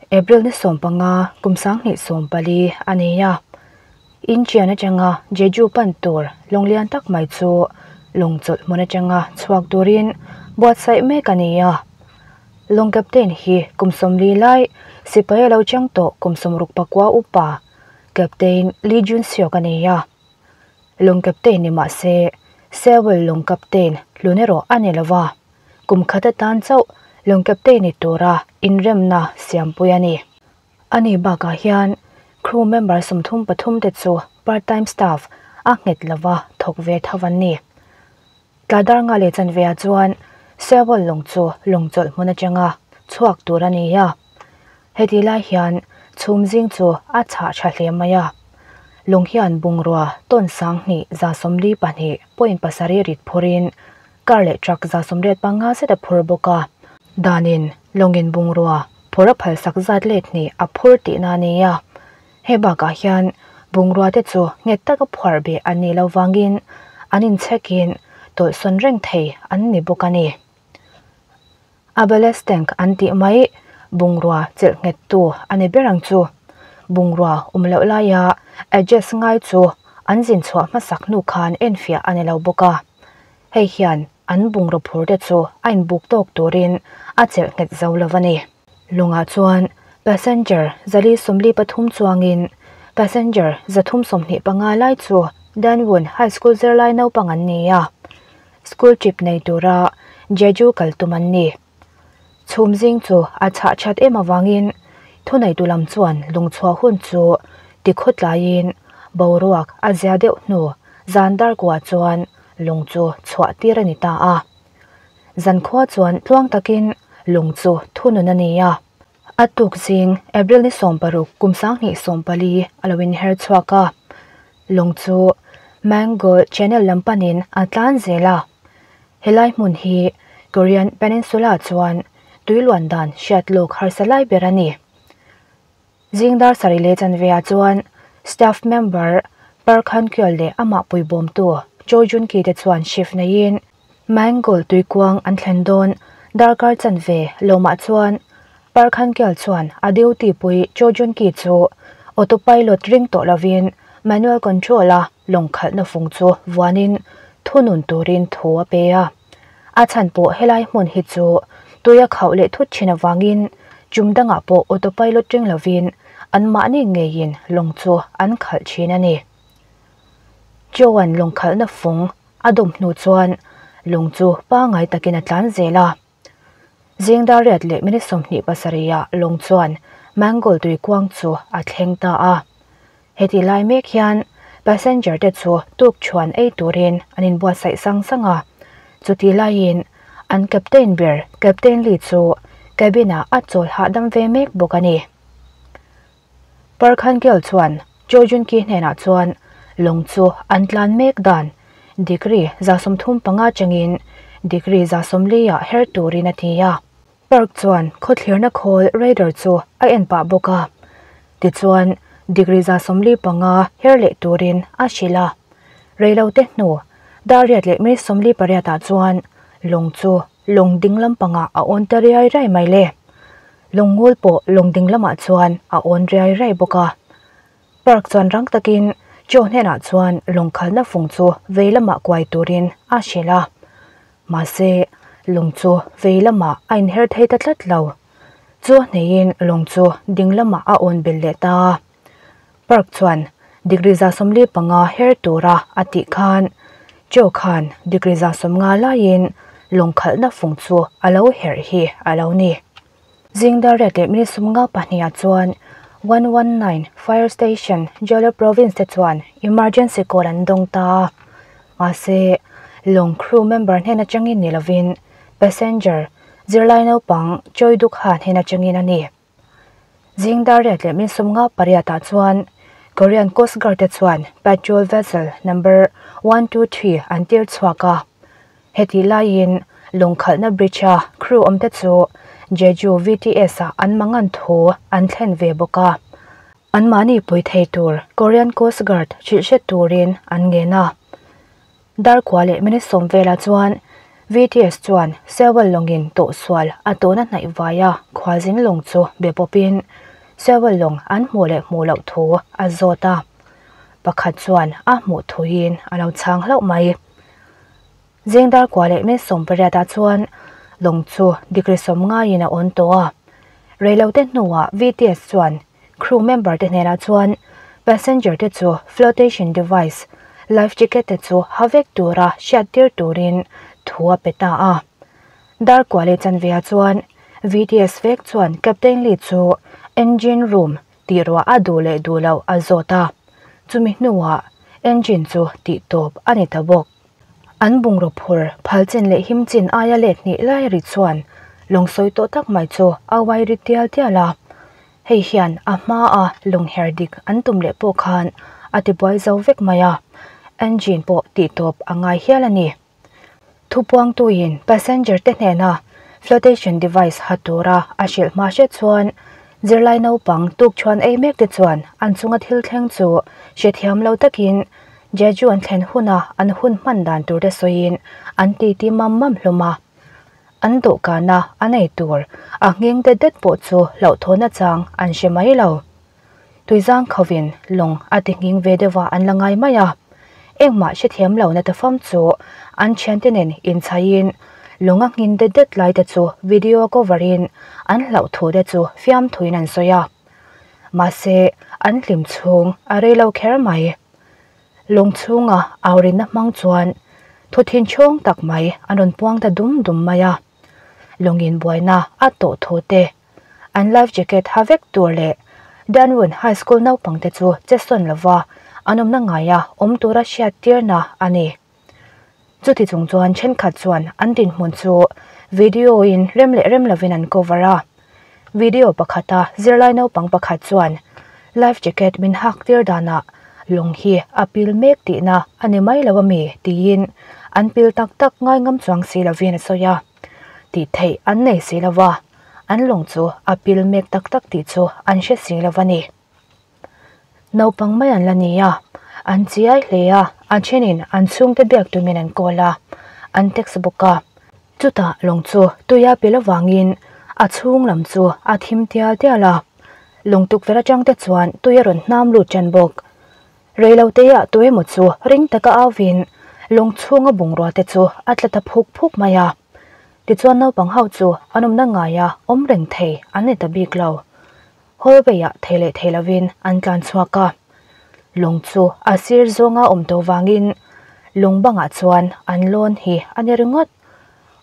April ni 15 kum 2014 a ni a. Incheon atanga Jeju pan tur lawng lian tak mai chu lawng chawlh hmun atanga chhuak turin buatsaih mek a ni a. Lawng captain hi kum 40 lai sipai a lo chang tawh kum 64 upa Captain Lee Jun Seok a ni a. Lawng captain ni mah se Sewol lawng captain hlun erawh a ni lova. Kum khat atan chauh lawng captain ni tura inremna siampui a ni. Ani bakah hian crew member 33 te chu part-time staff a nghet lova thawk ve tho an ni. Tladar nga leh chanve ah chuan Sewol lawng chu lawng chawlh hmun atanga chhuak tur a ni a. Heti lai hian chhum zing chu a chhah tha hle mai a. Lawng hian bungrua tawn 1242.7 rit phurin car leh truck 85 zet a phur bawk a. Danin lawngin bungrua phur a phal sak zat let hnih a phur tihna a ni a. Hei bakah hian bungrua te chu nghet taka phuar beh an nih loh vangin an inchhekin tawlhsawn reng thei an ni bawk a ni. A ballast tank an tih mai bungrua chelh nghet tu a ni ber ang chu. Bungrua awm loh laia adjust ngai chu an zin chhuah hmasak hnu khan enfiah a ni lo bawk a. Hei hian an bungraw phur te chu a inbuk tawk turin a chelh nghet zo lo a ni. Lawngah chuan passenger 443 chuangin passenger 325 lai chu Danwon High School zirlai naupang an ni a. School trip nei tura Jeju kal tum an ni. Chhum zing chu a chhah that em awangin thuneitu lam chuan lungchhuah hun chu tikhaw tlaiin boruak a zia deuh hnu zan dar kuah chuan lung chu chhuah tir a ni ta a. Zan khua chuan tluang takin lung chu thunun a ni a. A tuk zing April ni 16 kum 2014 a lo inher chhuak a. Lung chu Mango Channel lam panin a tlan zel a. Helai hmun hi Korean Peninsula chuan tuiluan dan hriat lawk harsa lai ber a ni. Zingdar sarih leh chanve ah chuan staff member Park Han Kyol leh amah puibawm tu Choi Jun Ki te chuan shift neiin Mango tuikuang an thlen dawn darkar chanve lawmah chuan Park Han Kyol chuan a duty pui Choi Jun Ki chu autopilot ring tawh lovin manual control a lawng khalhna fung chu vuanin thunun turin thu a pe a. A chhan pawh helai hmun hi chu tuia khauh leh thut thin awangin chum dangah pawh autopilot ring lovin an mahni ngeiin lawng chu an khalh thin a ni. Joan lawng khalhna fung a dawm hnu chuan lawng chu pangai takin a tlan zel a. Zingdar riat leh minute 27 ah lawng chuan Mangol tuikuang chu a thleng ta a. Heti lai mek hian passenger te chu tuk chuan ei turin an inbuatsaih sang sang a. Chuti laiin an captain ber Captain Lee chu cabin ah a chawl hahdam ve mek bawk a ni. Park Han Kyol chuan Choi Jun Ki hnenah chuan lawng chu an tlan mek dan degree 135 changin degree 140 ah her turin a ti a. Park chuan khawthlirna khawl radar chu a en pah bawk a. Tichuan degree 145 her leh turin a hrilh a. Reilo te hnu dar riat leh minute 48 ah chuan lawng chu lawng ding lampangah a awn ta riai riai mai le. Lawng ngul pawh lawng ding lamah chuan a awn riai riai bawk a. Park chuan rang takin Cho hnenah chuan lawng khalhna fung chu vei lamah kuai turin a hrilh a. Mahse lawng chu vei lamah a inher thei ta tlat lo. Chu hneiin lawng chu ding lamah a awn bel leh ta a. Park chuan degree 145 her tura a tih khan Cho khan degree 150 laiin lawng khalhna fung chu a lo her hi a lo ni. Zingdar riat leh minute 52 ah chuan 119 Fire Station Jeolla Province te chuan emergency call an dawng ta a. Mahse lawng crew member hnen atangin ni lovin passenger zirlai naupang Choi Duk Ha hnen atangin a ni. Zingdar riat leh minute 58 ah chuan Korean Coast Guard te chuan patrol vessel number 123 an tir chhuak a. Heti laiin lawng khalhna bridge a crew awm te chu Jeju VTS ah an mangan thu an thlen ve bawk a. An mahni pui thei tur Korean Coast Guard hrilh hret turin an ngen a. Dar khua leh minute 10 velah chuan VTS chuan Sewol lawngin tawhsual a tawhna hnaih vaia khualzin lawng chu be pawpin Sewol lawng an hmuh leh hmuh loh thu a zawt a. Pakhat chuan a hmuh thuin a lo chhang hlauh mai. Zing dar kua leh min 18 ah chuan lawng chu degree 50 in a awn tawh a. Reilote hnuah VTS chuan crew member te hnenah chuan passenger te chu flotation device, life jacket te chu ha vek tura hriattir turin thu a pe ta a. Dar kua leh chanve ah chuan VTS vek chuan Captain Lee chu engine room tih ruah a duh leh duh loh a zawt a. Chumi hnuah engine chu tih tawp a ni ta bawk. An bungraw phur phal chin leh him chin aia let hnih lai ri chuan lawng sawi tawh tak mai chu a uai ri tial tial a. Hei hian a hma a lawng her dik an tum leh pawh khan a ti buai zo vek mai a, engine pawh tih tawp a ngai hial a ni. Thupuangtuin passenger te hnena flotation device ha tura a hrilh hma hret chuan zirlai naupang tukchhuan ei mek te chuan an chunga thil thleng chu hrethiam lo takin Jeju an thlen huna an hun hman dan tur te sawiin an titi mam mam hlawm a. An dawhkana an ei tur a nghing det det pawh chu hlauhthawn achang an hre mai lo. Tuizang khovin lawng a ti nghing ve deuh a an la ngai mai a. Engmah hrethiam lo na ta fam chu an thiante nen inchhaiin lawng a nghin det det lai te chu video cover in an hlauh thu te chu fiam thuin an sawi a. Mahse an hlim chhung a rei lo kher mai. Lawng chhunga aurinna hmang chuan thu thin chhawng tak mai an rawn puang ta dum dum mai a. Lawngin buaina a tawh thu te, an life jacket ha vek tur leh Danwon High School naupang te chu che sawn lova an awmna ngaia awm tura hriat tirna a ni. Chuti chung chuan thenkhat chuan an dinhmun chu video in rem leh rem lovin an cover a. Video pakhata zirlai naupang pakhat chuan life jacket min hak tir danah lawng hi a pil mek tihna a ni mai lo ami tiin an pil tak tak ngai ngam chuang si lovin a sawi a. Tih theih an nei si lova, an lawng chu a pil mek tak tak tih chu an hre si lova ni. Naupang mai an la ni a, an chiai hle a, a thenin an chhungte biak tumin an call a, an text bawk a. Chutah lawng chu tuia pil avangin a chhung lam chu a thim tial tial a, lawng tukverh atang te chuan tui a rawn hnam lut tan bawk. Reiloteah tuemaw chu ring taka auvin lawng chhunga bungrua te chu a tla ta phuk phuk mai a. Tichuan naupang ho chu an awmna ngaia awm reng thei an ni ta bik lo. Hallway ah thei leh thei lovin an tlan chhuak a. Lawng chu a sir zawnga awm tawh vangin lawng bangah chuan an lawn hi a ni ringawt.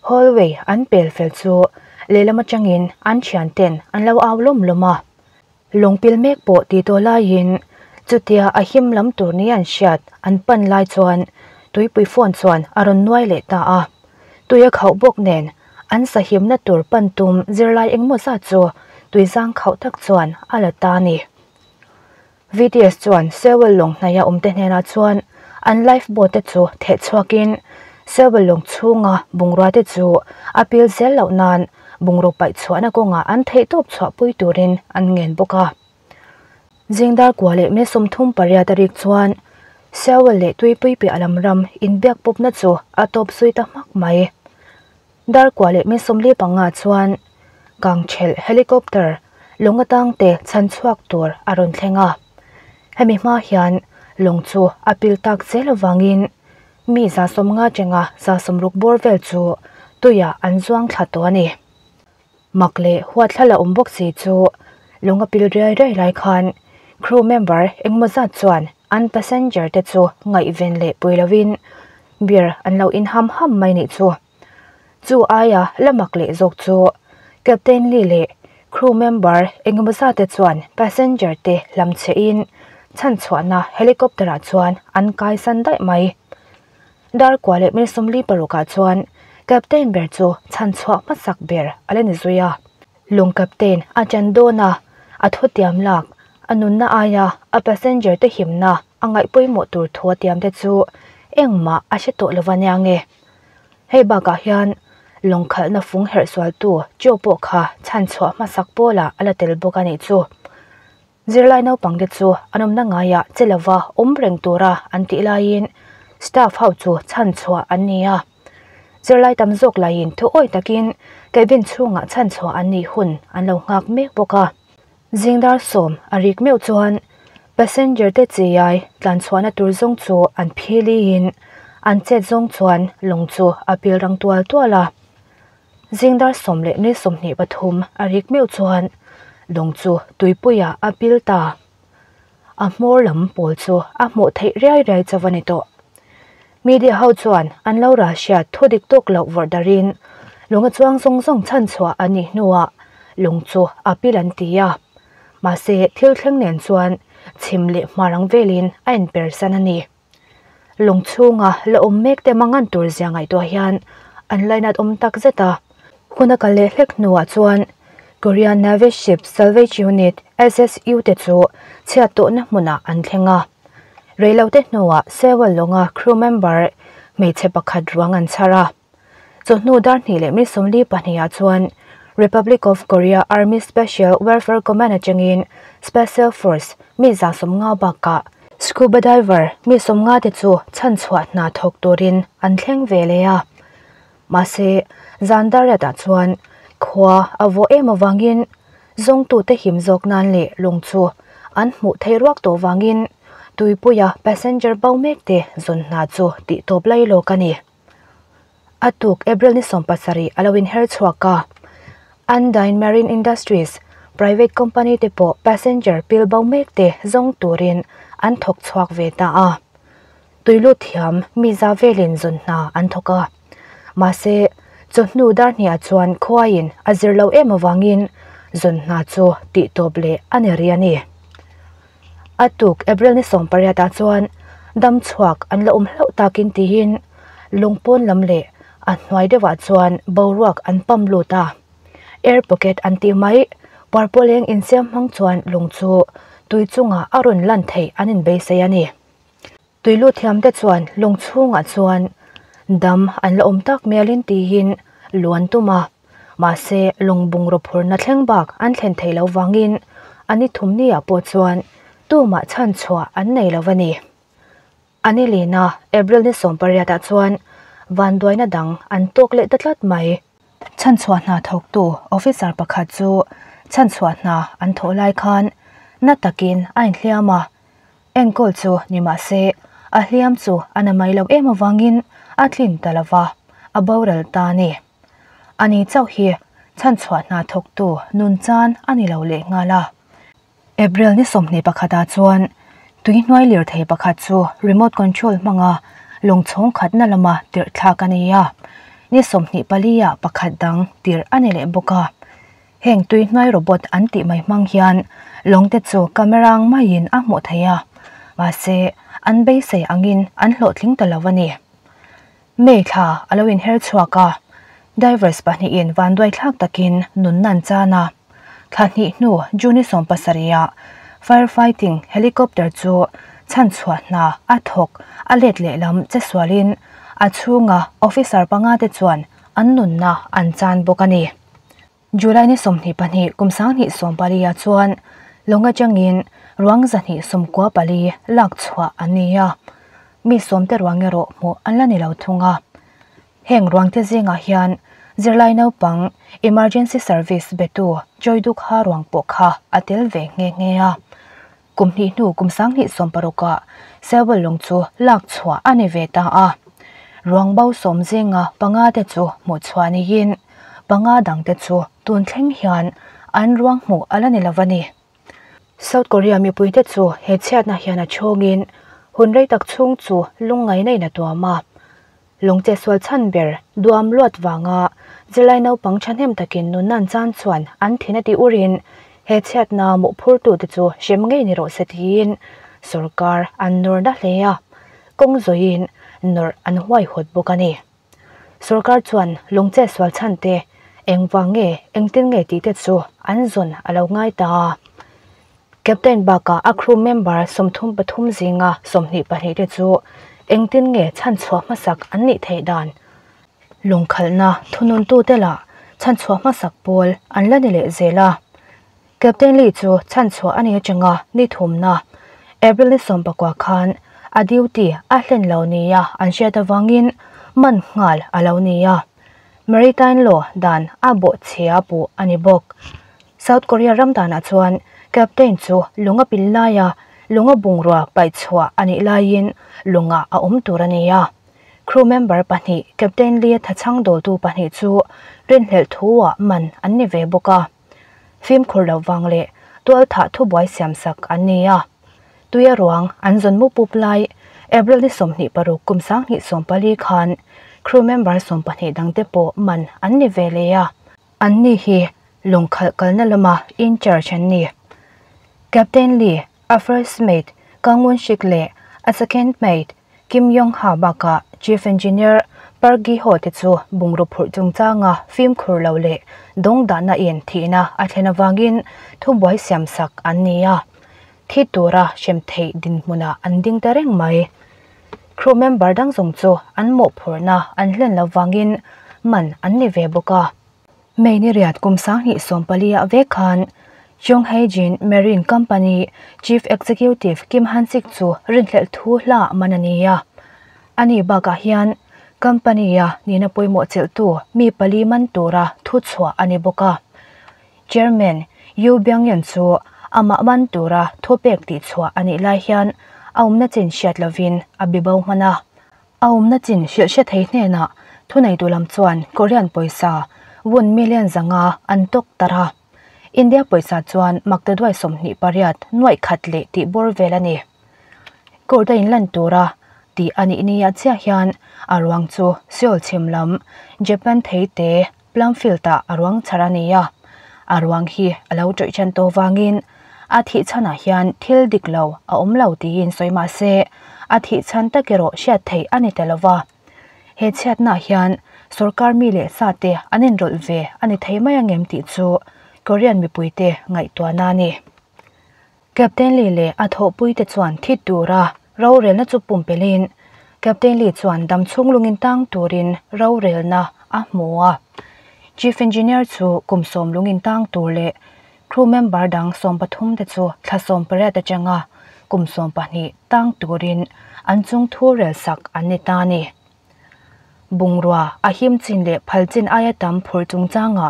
Hallway an pel fel chu lehlam atangin an thian ten an lo au lawm lawm a. Lawng pil mek pawh ti tawh laiin chutia a him lam tur ni an hriat an pan lai chuan tuipui phone chuan a rawn nuai leh ta a. Tui a khauh bawk nen an sahimna tur pan tum zirlai engmaw zat chu tuizang khauh tak chuan a la ta a ni. VTS chuan Sewol lawng hnaia awmte hnenah chuan an life boat te chu theh chhuakin Sewol lawng chhunga bungrua te chu a pil zel loh nan bungraw paih chhuahna kawngah an theihtawp chhuahpui turin an ngen bawk a. Zingdar kua leh mi 38 a rik chuan Sewol leh Tuipui piah lam ram inbiak pawpna chu a tawp zui ta hmak mai. Dar kua leh mi 45 chuan kangthelh helicopter lawng atang te chhan chhuak tur a rawn thleng a. Hemi hma hian lawng chu a pil tak zel avangin mi 150 chenga 160 bawr vel chu tuiah an zuang thla tawh a ni. Mak leh huat thla la awm bawk si chu lawng a pil riai riai lai khan crew member engmaw zat chuan an passenger te chu ngaihven leh pui lovin beer an lo in ham ham mai ni chu. Chu aia la mak leh zawk chu Captain Lee leh crew member engemaw zat te chuan passenger te lam che in chhan chhuahna helicopter ah chuan an kai san daih mai. Dar kua leh mi 46 ah chuan captain ber chu chhan chhuah hmasak ber a la ni zui a. Lawng captain a chan dawn a, a thu tiam lak, a nunna aia a passenger te himna a ngaih pawimawh tur thu a tiam te chu engmah a hre tawh lova nia nge. Hei bakah hian lawng khalhna fung herh sual tu chaw pawh kha chhan chhuah hmasak pawlah a la tel bawk a nih chu. Zirlai naupang te chu an awmna ngaiah che lova awm reng tura an tih laiin staff ho chu chhan chhuah an ni a. Zirlai tam zawk lahin thu awih takin cabin chhungah chhanchhuah an nih hun an lo nghak mek bawk a. Zing dar sawm a rik meuh chuan passenger te chiai tlan chhuahna tur zawng chu an philiin an chet zawng chuan lawng chu a pil rang tual tual a. Zing dar 10 ni 23 a rik meuh chuan lawng chu tuipuiah a pil ta. A hmawr lam pawl chu a hmuh theih riai riai chauh a ni tawh. Media ho chuan an lo rahhriat thu dik tawk loh vawrh darin lung a chuang zawng zawng chhanchhuah a nih hnuah lung chu a pil an ti a. Mahse thil thleng nen chuan chhim leh hmarang velin a inpersan a ni. Lung chhunga la awm mek te mangan tur zia ngaihtuah hian an lainat awm tak zet a. Hun a kal leh hlek hnuah chuan Korean Navy Ship Salvage Unit SSU te chu chhiat tawhna hmunah an thleng a. Reilote hnuah Sewol lawnga crew member hmeichhe pakhat ruang an chhar a. Chawhnu dar 2 ni 42ah chuan Republic of Korea Army Special Warfare Command atangin Special Force mi 150 bakah scuba diver mi 50 te chu chhanchhuah hna thawk turin an thleng ve leh a. Mahse zan dar riatah chuan khua a vawh em avangin zawngtute him zawk nan leh lung chu an hmuh theih ruak tawh vangin tuipuia passenger bo mek te zawn hna chu tih tawp lai lawk a ni. A tuk April ni 17 a lo inher chhuak a. Undine Marine Industries private company te pawh passenger pil bo mek te zawng turin an thawk chhuak ve ta a. Tuilut thiam mi za velin zawn hna an thawk a. Mahse chawhnu dar hniah chuan khuain a zir lo em awangin zawn hna chu tih tawp leh a ni ri a ni. A tuk April ni 18ah chuan dam chhuak an la awm hlauh takin tiin lungpawn lam leh a hnuai deuhah chuan boruak an pam lut a. Air pocket an tih mai parpawleng insiam hmang chuan lung chu tui chungah a rawn lan theih an inbeisei a ni. Tuilut thiam te chuan lung chhungah chuan dam an la awm tak melin tiin luan tum a. Mahse lung bungraw phurna thleng bak an thlen thei lo wangin ani thum ni ah pawh chuan tumah chhanchhuah an nei lo a ni. Ani lina April ni 18ah chuan vanduaina dang an tawk leh ta tlat mai. Chhanchhuah hna thawktu officer pakhat chu chhanchhuah hna an thawh lai khan na takin a inhliam a. Enkawl chu ni mahse a hliam chu a na mai lo em awangin a tlin ta lova a boral ta ni. Ani chauh hi chhanchhuah hna thawktu nun chan a ni lo leh nghal a. April ni 21ah chuan tuihnuai lirthei pakhat chu remote control hmanga lung chhawng khatna lama tirh thlak a ni a. Ni 24ah pakhat dang tirh a ni leh bawk a. Heng tuihnuai robot an tih mai hmang hian lawng te chu camera ang maiin a hmuh theih a. Mahse an beisei angin an hlawhtling ta lo a ni. May thla a lo inher chhuak a. Divers pahnihin vanduai thlak takin nun nan chan a. Thla hnih hnu June 17ah firefighting helicopter chu chhanchhuah hna a thawk a let leh lam che sualin a chhunga officer panga te chuan an nunna an chan bawk a ni. July ni 22 kum 2014ah chuan lawnga changin ruang 294 lak chhuah an ni a. Mi sawm te ruang erawh hmuh an la ni lo thung a. Heng ruang te zingah hian zirlai naupang emergency service betu Choi Duk Ha ruang pawh kha a tel ve nghe nghe a. Kum hnih hnu kum 2016ah Sewol lung chu lak chhuah a ni ve ta a. Ruang bo sawm zinga panga te chu hmuh chhuah niin panga dang te chu tun thleng hian an ruang hmuh a la ni lo a ni. South Korea mipui te chu he chhiatna hian a chhawngin hun rei tak chhung chu lungngai nei na tuam a. Lung che sual chan ber duam luat wanga zirlai naupang thahnem takin nun nan chan chuan an thin a ti urin he chhiatna mu phur tu te chu hrem ngei ni rawh se tiin sarkar an nawr na hle a. Kawng zoin nawr an huai hawt bawk a ni. Sarkar chuan lung che sual chan te engwang nge engtin nge tih te chu an zawn a lo ngai ta a. Captain baka a crew member 33 zinga 22 te chu engtin nge chhanchhuah hmasak an nih theih dan. Lungkhalhna thunun tu te lah chhanchhuah hmasak pawl an la ni leh zel a. Captain Lee chu chhanchhuah ani atanga ni thumna April ni 19 khan a duty a hlen lo nia an hriat awangin man nghal a lo ni a. Maritime Law dan a bawhchhia puh a ni bawk. South Korea ram danah chuan captain chu lung a pil laia lung a bungrua paih chhuah a nih laiin lungah a awm tur a ni a. Crew member pahnih Captain Lee-a thachhang dawltu pahnih chu rinhlelh thu-ah man an ni ve bawk a. Fimkhur loh vang leh tualthah thubuai siamsak an ni a. Tuia ruang an zawn mu pup lai April ni 26 kum 2014 khan crew member 12 dangte pawh man an ni ve leh a. Anni hi lawng khalh kalna lama in charge an ni. Captain Lee, a first mate Kang Won-shik leh a second mate Kim Yong-ha bakah Chief Engineer Park Gi-ho te chu bungraw phurh chungchanga fimkhur lo leh dawng dahna in thihna a thlen avangin thubuai siamsak an ni a. Thi tura hrem theih dinhmunah an ding ta reng mai. Crew member dang zawng chu an mawhphurhna an hlen lo vangin man an ni ve bawk a. May ni riat kum 2014 ah vek khan Chonghaejin Marine Company Chief Executive Kim Han-sik chu rinhlelh thu hla man a ni a. Ani bakah hian company-a nihna pawimawh chelhtu mi pali man tura thu chhuah a ni bawk a. Chairman Yu Byung-yeon chu amah man tura thu pek tih chhuah a nih lai hian a awmna chin hriat lovin a bibo hman a. A awmna chin hrilh hre thei hnenah thuneitu lam chuan Korean pawisa won million 500 an tawk tarh a. India pawisa chuan maktaduai 28 nuaih khat leh tih bawr vel a ni. Court a inlan tura tih a nih nia chiah hian a ruang chu Seoul chhim lam Japan theite Plumfield-ah a ruang chhar a ni a. A ruang hi a lo tawih ṭan tawh vangin a thih chhanah hian thil dik lo a awm lo tiin sawi mah se a thih chhan tak erawh hriat theih a ni ta lo va. He chhiatnaah hian sorkar mi leh sa te an inrawlh ve a ni thei mai angem tih chu Korean mipuite ngaihtuahna a ni. Captain Lee leh a thawhpuite chuan thi tura rorelna chu pumpelhin Captain Lee chuan damchhung lungin tang turin rorelna a hmu a. Chief Engineer chu kum 10 lungin tang tur leh crew member dang 13 te chu thla 18 atanga kum 12 tang turin an chung thu rel sak an ni ta a ni. Bungrua a him chin leh phal chin aia tam phur chungchanga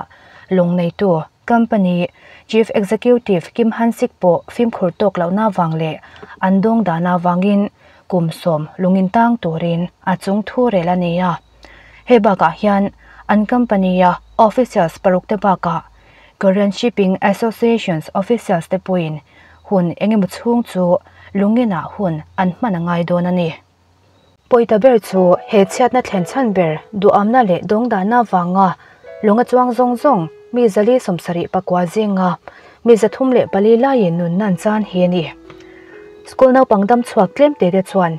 lawng neitu company Chief Executive Kim Han-sik pawh fimkhur tawk lohna vang leh an dawng dana vangin kum 10 lungin tang turin a chung thu rel a ni a. Hei bakah hian an company-a officials paruk te bakah Korean Shipping Association's officials te pawhin hun engemaw chhung chu lunginah hun an hman a ngai dawn a ni. Pawita ber chu he chhiatna thlen chhan ber duhamna leh dawngdahna vanga lawnga chuang zawng zawng mi 474 zinga mi 304 laiin nunna an chan hi a ni. School naupang dam chhuak tlem te te chuan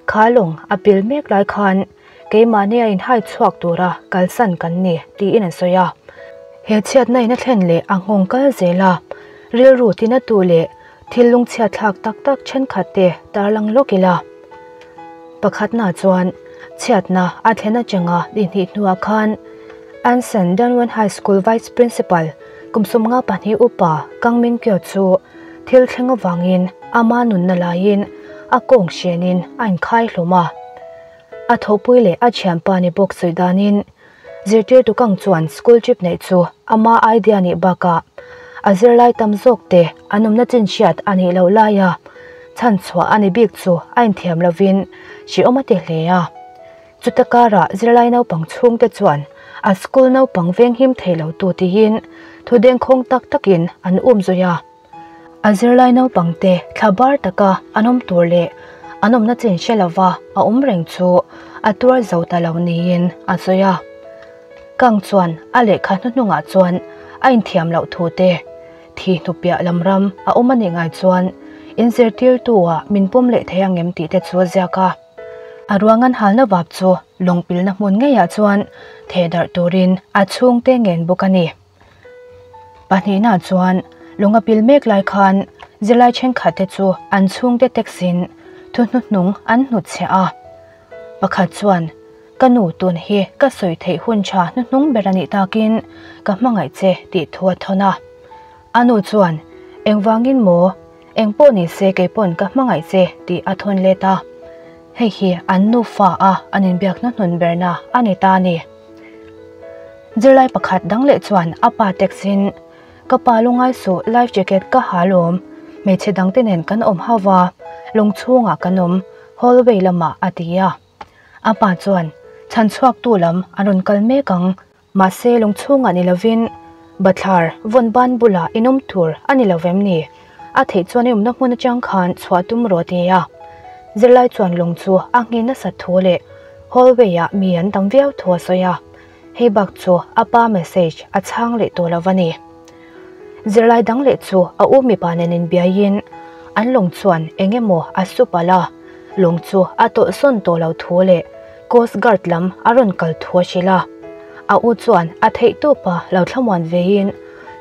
kha lawng a pil mek lai khan keimahni a inhai chhuak tura kalsan kan ni tiin an sawi a. He chhiatna in a thlen leh a nghawng kal zel a, rilru tinatu leh thil lungchhiat thlak tak tak thenkhat te tarlang lawk ila. Pakhatna chuan chhiatna a thlen atanga ni hnih hnuah khan Ansan Danwon High School Vice Principal kum 52 upa Kang Min Kyo chu thil thleng avangin ama nunna laiin a kawng hrenin a inkhai hlawm a. A thawhpui leh a thianpa ni bawk sawi danin zirtirtu Kang chuan school trip neih chu ama idea nih bakah a zirlai tam zawk te an awmna chin hriat a nih loh laia chhan chhuah a ni bik chu a inthiam lovin hrehawm a ti hle a. Chuta karah zirlai naupang chhungte chuan a school naupang venghim thei lo tu tiin thu dengkhawng tak takin an um zui a. A zirlai naupang te thla bar taka an awm tur leh an awmna chin hre lova a awm reng chu a tuar zo ta lo niin a sawi a. Kang chuan a lehkha hnuhnungah chuan a inthiam loh thu te, thi hnupiah lam ram a awm a nih ngai chuan inzirtirtu-ah min pawm leh thei angem tih te chu a ziak a. A ruangan halna vap chu lawngpilna hmun ngeiah chuan theh darh turin a chhungte ngen bawk a ni. Pahnihna chuan lawnga pil mek lai khan zirlai thenkhat te chu an chhungte taxi-in thu hnuhnung an hnutchhiah a. Pakhat chuan ka nu tun hi ka sawi theih hun tha hnuhnung ber a nih takin ka hmangaih che tih thu a thawn a. A nu chuan engvangin maw engpawh ni se keipawn ka hmangaih che tih a thawn let a. Hei hi an nufa a an inbiak hnuhnun berna a ni ta a ni. Zirlai pakhat dang leh chuan a pa text in, Ka pa lungai suh life jacket ka ha lawm, hmeichhe dangte nen kan awm hauh va, lung chhungah kan awm, hallway lamah a ti a. A pa chuan, Chhan chhuaktu lam an rawn kal mek ang, mahse lung chhungah ni lovin bathlar vawn ban bulah in awm tur a ni lo vem ni? A theih chuan i awmna hmun atang khan chhuah tum rawh ti a. Zirlai chuan lung chu a nghin nasat thu leh hallway ah mi an tam viau thu a sawi a. Hei bak chu a pa message a chhang leh tawh lo a ni. Zirlai dang leh chu a u mipa nen inbiaiin an lawng chuan eng emaw a su palh a, lawng chu a tawlhsawn tawh lo thu leh Coast Guard lam a rawn kal thu a hrilh a. A u chuan a theihtawpa lo thlamuan veiin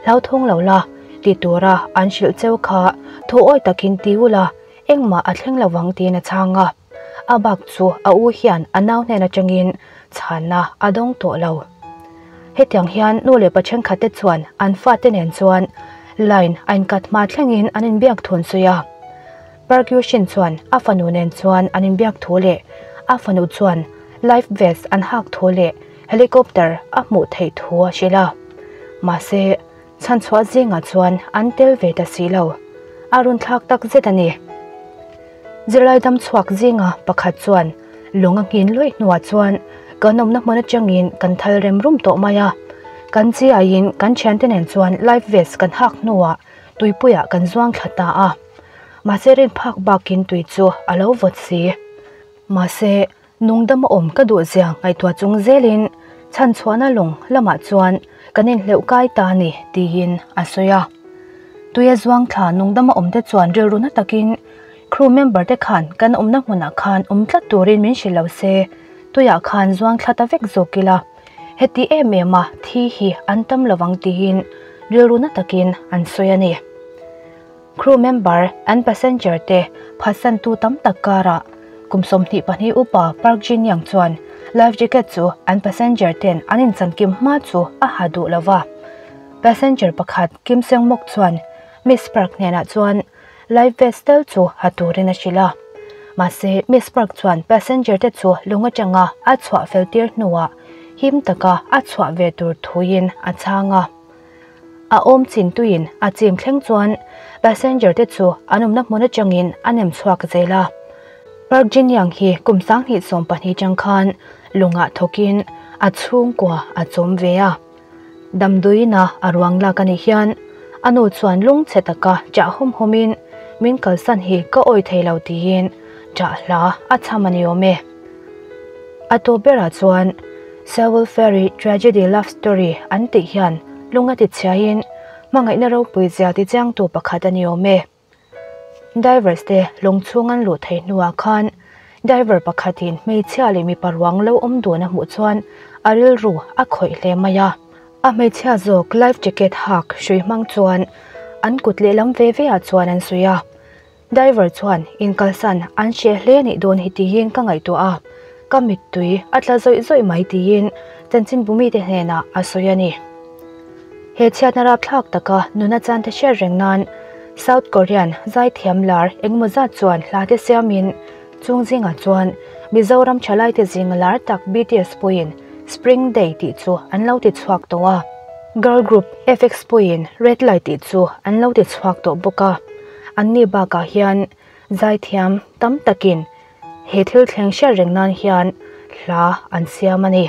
hlauthawng lo la ti tura an hrilh cheu kha thu awi takin ti ula engmah a thleng lo vang tiin a chhang a. A bak chu a u hian a nau hnen atangin chhanna a dawng tawh lo. Hetiang hian nu leh pa thenkhat te chuan an fate nen chuan line a inkat hma thlengin an inbiak thun sawi a. Park Yushin chuan a fanu nen chuan an inbiak thu leh a fanu chuan life vest an hak thu leh helicopter a hmuh theih thu a hrilh a. Mahse, chhanchhuah zingah chuan an tel ve ta si lo. A runthlak tak zet a ni. Zirlai dam chhuak zinga pakhat chuan lung a nghin luih hnuah chuan kan awmna hmun atangin kan thal rem rum tawh mai a. Kan chiaiin kan thiante nen chuan life vest kan hak hnuah tuipuiah kan zuang thla ta a. Mahse rin phak bakin tui chu a lo vawt si. Mahse nungdam a awm ka duh zia ngaihtuah chung zelin chhanchhuahna lung lamah chuan kan inhleuh kai ta a ni tiin a sawi a. Tuia zuang thla nungdam a awm te chuan rilru na takin crew member te khan kan awmna hmunah khan awm tlat turin min hrilh lo se, tuiah khan zuang thla ta vek zawk ila, heti em em a thi hi an tam lovang tiin rilru na takin an sawi a ni. Crew member and passenger te phatsantu tam tak karah kum 22 upa Park Jin Young chuan life jacket chu an passenger ten an inchankim hma chu a ha duh lo va. Passenger pakhat Kim Seung Mok chuan Miss Park hnenah chuan life vest tel chu ha turin a hrilh a. Mahse Miss Park chuan passenger te chu lung atanga a chhuah fel tir hnuah him taka a chhuah ve tur thuin a chhang a. A awm chin tuiin a chim thleng chuan passenger te chu an awmna hmun atangin a nem chhuak zel a. Park Jin Young hi kum 2012 tang khan lungah thawkin a chhungkua a chawm ve a. Damdawiina a ruang lak anih hian a nu chuan lung chhe taka chah hawm hawmin min kalsan hi ka awi thei lo tiin chah hla a chham a ni awm e. A tawp berah chuan Sewol Ferry Tragedy Love Story an tih hian lung a ti chhiain hmangaihna ropui zia ti chiangtu pakhat a ni awm e. Divers te lung chhung an luh theih hnuah khan diver pakhatin hmeichhia leh mipa ruang lo awm dun a hmuh chuan a rilru a khawih hle mai a. A hmeichhia zawk life jacket hak hrui hmang chuan an kut lehlam ve ve ah chuan an suih a. Diver chuan inkalsan an hreh hle a nih dawn hi tiin ka ngaihtuah a, ka mittui a tla zawih zawih mai tiin chanchinbu mite hnenah a sawi a ni. He chhiatna rapthlak taka nuna chante hriat reng nan South Korean zaithiam lar engemaw zat chuan hla te siamin chung zingah chuan Mizoram thalaite zinga lar tak BTS pawhin Spring Day tih chu an lo ti chhuak tawh a. Girl group FX pawhin Red Light tih chu an lo ti chhuak tawh bawk a. Anni bakah hian zaithiam tam takin he thil thleng hriat reng nan hian hla an siam a ni.